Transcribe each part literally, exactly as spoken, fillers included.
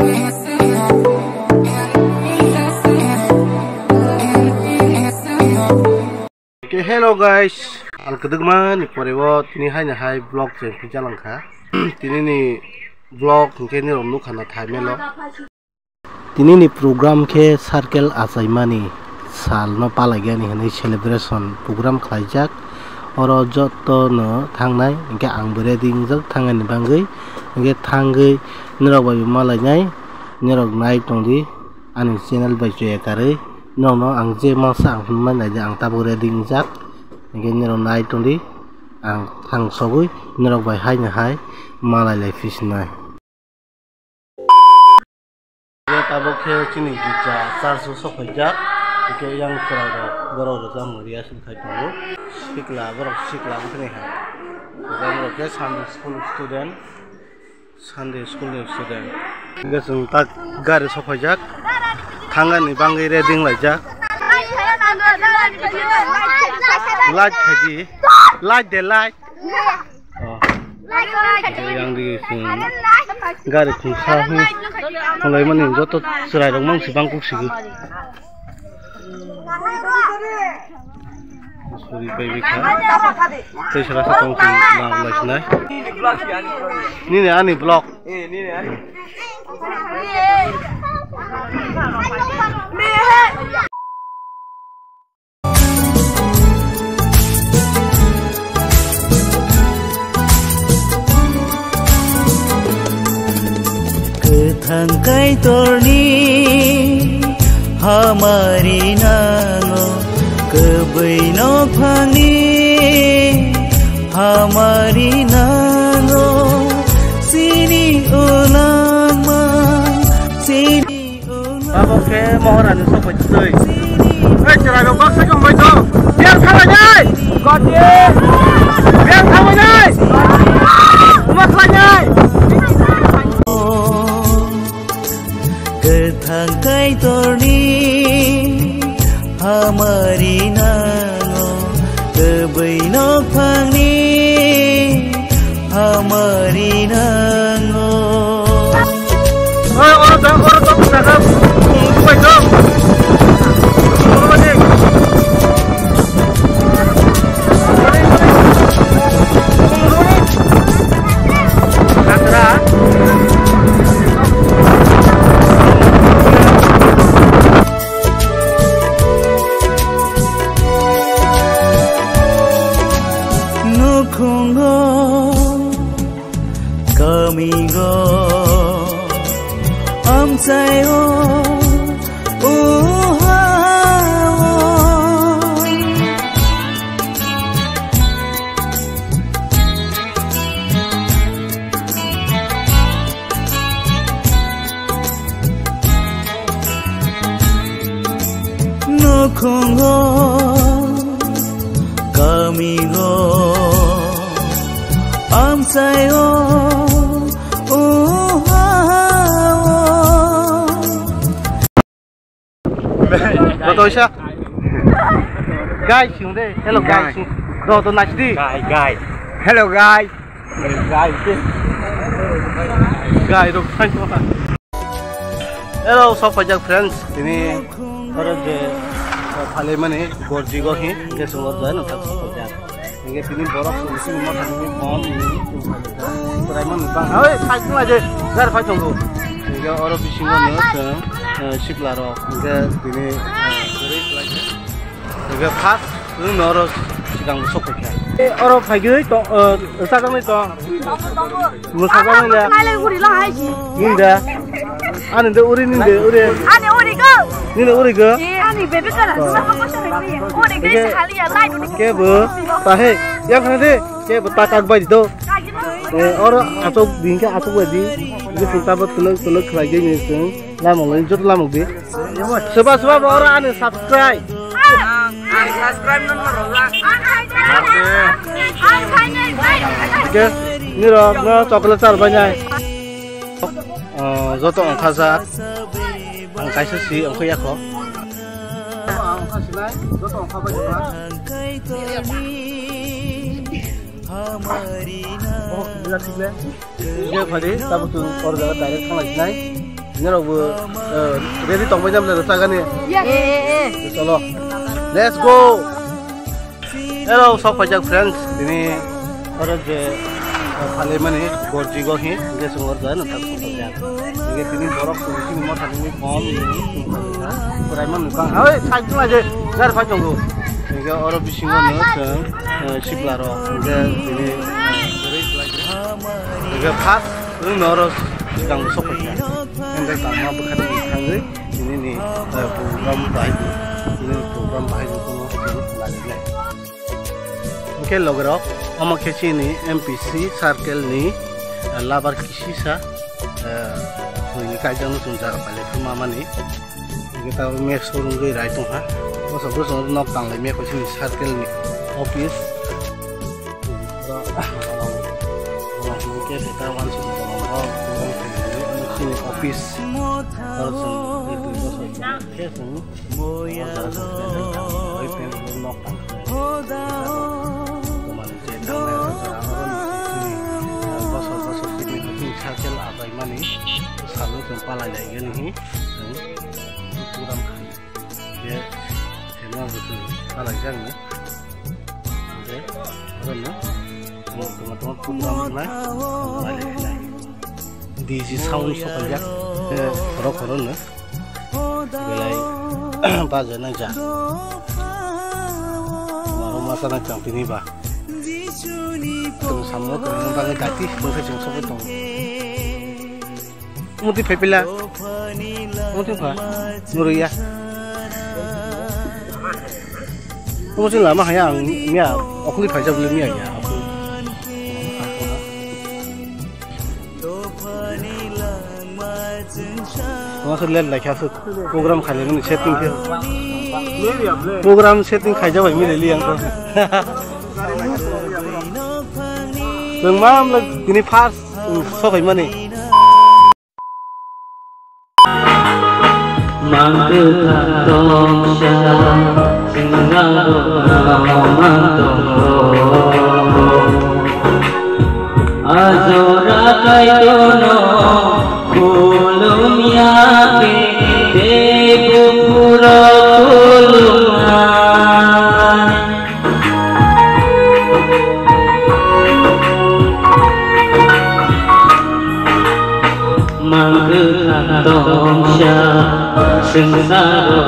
Okay, hello guys, ang kwdwkma ni pore o tini hai hai vlog cheng phi jalang kha. Tini ni vlog hwnkhe nirok nukha na thai melo. Tini ni program khe circle achaimani sal no palai gani hwnwi celebration program khlaijak. Oro joto no thangnai, hwnkhe ang bo ready wngjak thangani bagwi, hwnkhe thangwi nirok bai bo malainai, nirok nai tongdi. Ani channel bai chuya karwi norokno ang je masa ang hwnmani naidi, ang tabuk ready wngjak, hwnkhe norok nai tongdi, ang thang sogwi norok bai haino hai malai lai phi sinai. Tabuk khe chini gija church o sok phaijak, hwnkhe yang chwrairok borok rwchapmung rehearsal khai tongo, sikla borok sikla wngthani hai, borok khe Sunday school student. Sunday school ni student. Hingke chwng tak gari sokphaijak. Thangani bagwi ready wnglaijak. Light khaidi. Light de light. Oh. Yang di chwng gari khungsa hwnwi khwlaimani joto chwrairok mang si bang kuk sigi. Suri pai bikha. Tei sara sa tong tong lang lai sinai. Nini ani vlog. Kwthang Kaitorni hamari nango, kwbwi nophangni hamari nango, chini ulama, chini Abo khe Mohorani sokbai twi. Ei, chwrairok baksa khe hwnbai tong. Biar khabainai. Biar khabainai. Uma khlainai. Kwthang Kaitorni hamari nango, kwbwi nophangni hamari nango. Oi, oro da, oro da, da, da, bubai da. Katra. Nukhungo, kamingo, amchaio, uhao. Nukhungo, kamingo, amchaio, uhao. Roto isa. Guys, yung de. Hello, guys. Guys. Roto nasdi. Guys, guys. Hello, guys. Guys, guys. Guys, rok, thank you. Hello, sok pajak friends. Tini oro je, uh, phalai mani gorji go hi, je sungo jai no tak sok pajak. Hingke tini borok tongsi mo thangni bom ni tongsi. Trai man bang. Oi, sai tong aje. Gar phai tongo. Hingke oro bisingo no tong, eh, sikla rok. Hingke tini, eh, hingke first, nwng no oro sikang sok kha. Eh, oro phai gwi to, eh, sajak nai to. Mwsajak nai le. Nai le uri lo hai si. Nini da. Ani de uri, nini de uri. Ani uri go. Nini uri go. Ani bebe kala. Uri go. Hali ya lai. Kebo, tahe, yang khana de, kebo ta kak bai di do. Eh, oro asok din khe asok bai di. Ini kita buat tulung tulung khlai gini sung. Lamang ini jot lamang di. Soba soba bo oro ani subscribe. Ani subscribe non rojak. Oke, ini rok no chocolate char banyak. Oh, joto ongkha jak. Ang kaisa si ongkha yakho. Hamari na. Oh, bila bila. Dia phadi, tabu tu order direct khalai nai. Norok bo, eh, ready tongbai jam le chagani. Cholo. Let's go. Hello, sok paijak friends. Tini oro je, eh, phalimani gorji go hi, je sungor jai no tak sok paijak. Inge tini borok tini motha ni kom ni. Kurai man kang. Oi, sak jula je. Gar phai tongo. Inge oro bisingo no chwng, eh, sibla ro. Inge tini, eh, inge first, chwng no oro sikang sok paijak. Hingke tangma bwkhani thangwi tinini, eh, program bahai bo, tinini program bahai bo kono lainai. Hingke logerok, omo khe chini M P C circle ni, eh, labar kisisa, eh, buini kaijakno chwng jaga pailai phuru mamani. Hingke tabuk map so rwngwi rai tongkha. Bosong bosong nok tanglai map chini circle ni office. Hingke seta wansuk bolongo, chini office. Aro chwng tei dui bosor khe chwng o jaga chwng tei nok tang khe. Tomani je tangnai aro jora oro chini bosor bosor chini circle abaimani salno chwng palai laigani hi chwng program kha. Je channel bo chwng palai jani. Hingke, oro no, tongma tongma program wngnai, D J sound sopaijak, eh, khoro khoro no, belai baja nai ja. Maro masa nai chang tini ba. Tong samo tong mo bagwi dati, tong khe chwng sogwi tongo. Muti phaipila. Muti pha. Nurui ya. Muti lama haya ang miya okli phaisa bole miya ya. Toma se let laikha su program khali mani setting khe. Program setting khaija bai mile li ang to. Tong mam le tini first. Sokaimani. Mangkha tongsa singa mangtongo. Ajora kaitono khulumya khe tei buphuro khulumnai. Mangkha tongsa swngcharo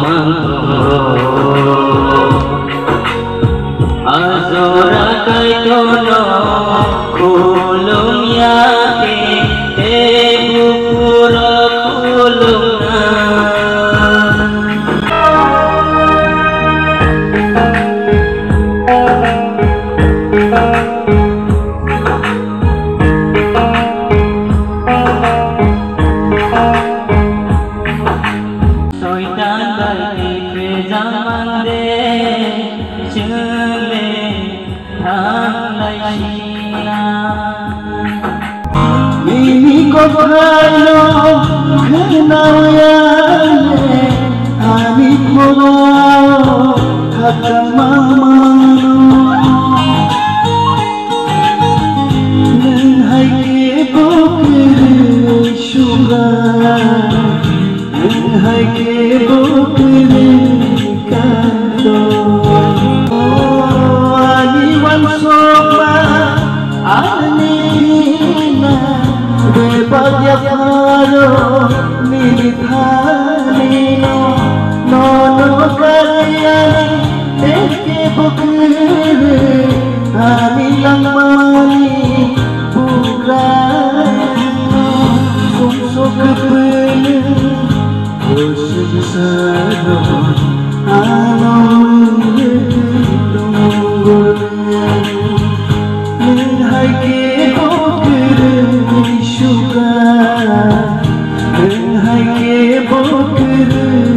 mangtongo. Ajora kaitono khulumya khe tei buphuro khulumnai. Soitan bai pejamande chwle thanglai sina. Nini kothano khwnayane ani khorao khatama mano. Nwng hai khe bo kwrwi suga. Nwng hai khe bo kwrwi kando. O ani uansukma, ani hina, bebak yapharo nini thanino, nono kariani, tei khe bo kwrwi ani langmani bugra. Sumsok kwpwino. O swngcharo ano wngwi tongo. Nwng hai khe bo kwrwi suga, nwng hai khe bo kwrwi